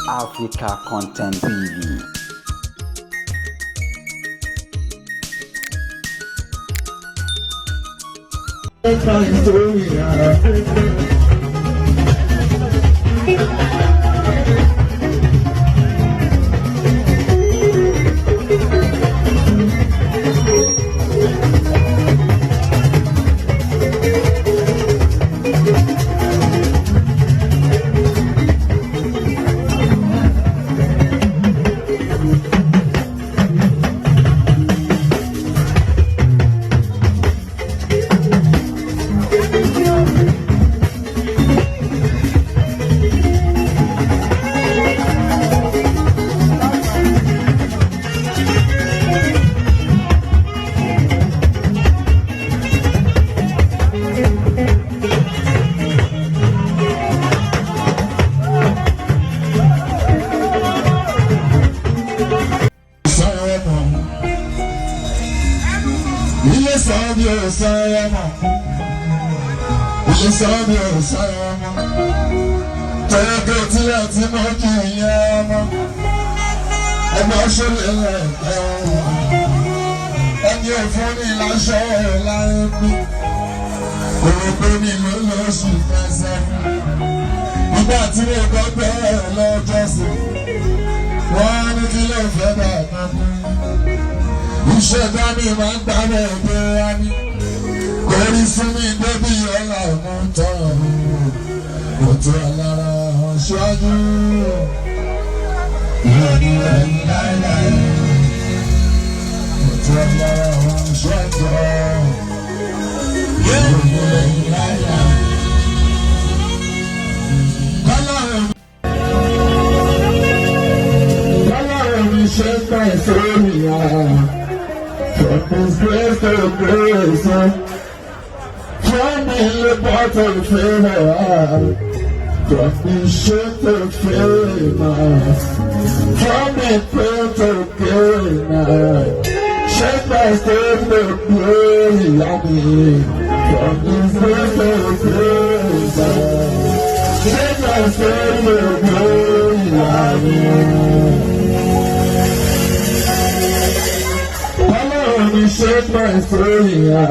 Africa Content TV. Ilé sọ bí o sọ ọmọ. Ilé sọ bí o sọ ọmọ. Tẹ́gbẹ́ tí a ti mọ kí ìyá ọmọ. Ẹgbẹ́ ṣẹlẹ̀ ẹ̀ẹ́dẹ́ ọmọ. Ẹni òfin ní láṣọ láyé pín. Òròpé mi ló lóṣù fẹsẹ̀. Nígbà tí mo gbọ́ bẹ́ẹ̀ lọ́jọ́ sí. Wọ́n ní kí ló fẹ́ bàbá mi. Iṣẹ́ dání máa ń gbàgbọ́ ẹgbẹ́ wa ní. Kò rí fún mi débi ọ̀la mú tán. Kò tó alára ṣáájú. Ìròyìn ẹ̀yìn láéláé. Kò tó alára ṣáájú. Ìròyìn ẹ̀yìn láéláé. Kọ́lá Kọ́lá mi ṣe ń bá ìsórí ara. From His grace to grace, from the bottom favor, from the shame to fame, from the pain to gain, shape by step to glory, amen. From His grace to grace, shape by step to glory, amen. Ọlọ́run mi ṣe máa ń sóyè á.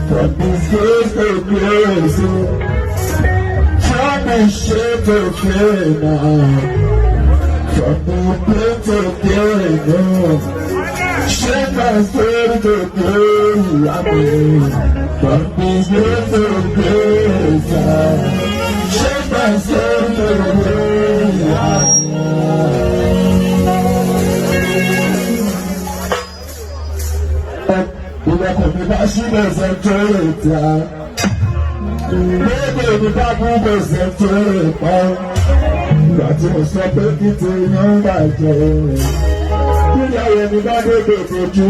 From disgrace to grace. From the shame to fame. From the pain to gain. Ṣé máa ń sóyè to glory àmì. From disgrace to grace. Ṣé máa ń sóyè to glory àmì. Ilẹ̀kùn mi bá ṣí lẹ́sẹ̀ tó lè ta. Bébè mi bá bú lẹ́sẹ̀ tó lè pa. Ìgbà tí mo sọ pé kí ti yan bàjẹ́. Ìyá rẹ̀ mi bá débè fojú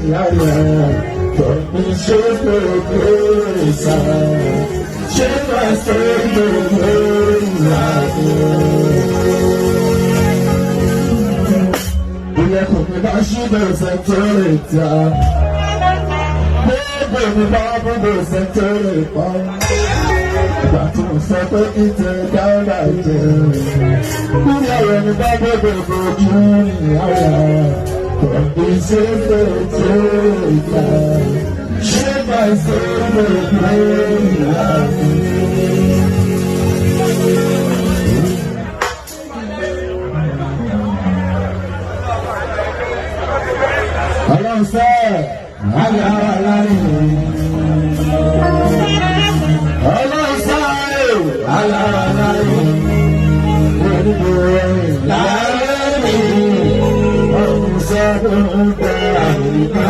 ìyá rẹ̀. Tọ̀mí ṣe pé lè sá. Ṣé máa ṣe pé lè yá mi? Ilẹ̀kùn mi bá ṣí lẹ́sẹ̀ tó lè ta. Bébè mi bá bú lẹ́sẹ̀ tó lè pa. Ìgbà tí mo sọ pé kí ti dára jẹ. Ìyá rẹ̀ mi bá bébè fojú ìyá rẹ̀. Tọ̀mí ṣe pé tó lè ta. Ṣé máa ṣe pé lè yá mi? Ọlọ́run sẹ́, àyà aláì. Ọlọ́run sẹ́, àyà aláì. Onígbò láyé mi. Ọlọ́run sẹ́, ń bẹ àyíká.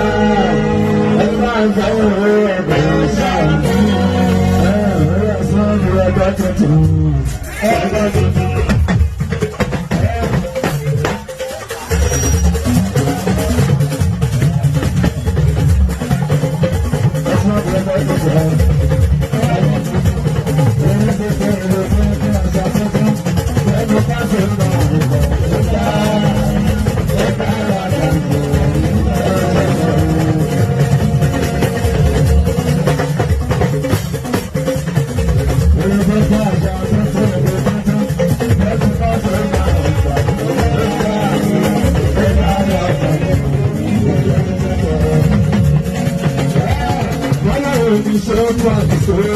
Ẹ máa ń fẹ́ ẹgbẹ́ sáà. Ẹ̀rọ sọ́ọ̀rọ̀ ẹgbẹ́ tuntun. Ẹgbẹ́ tuntun. Thank you. Ṣé ó tó àìsàn?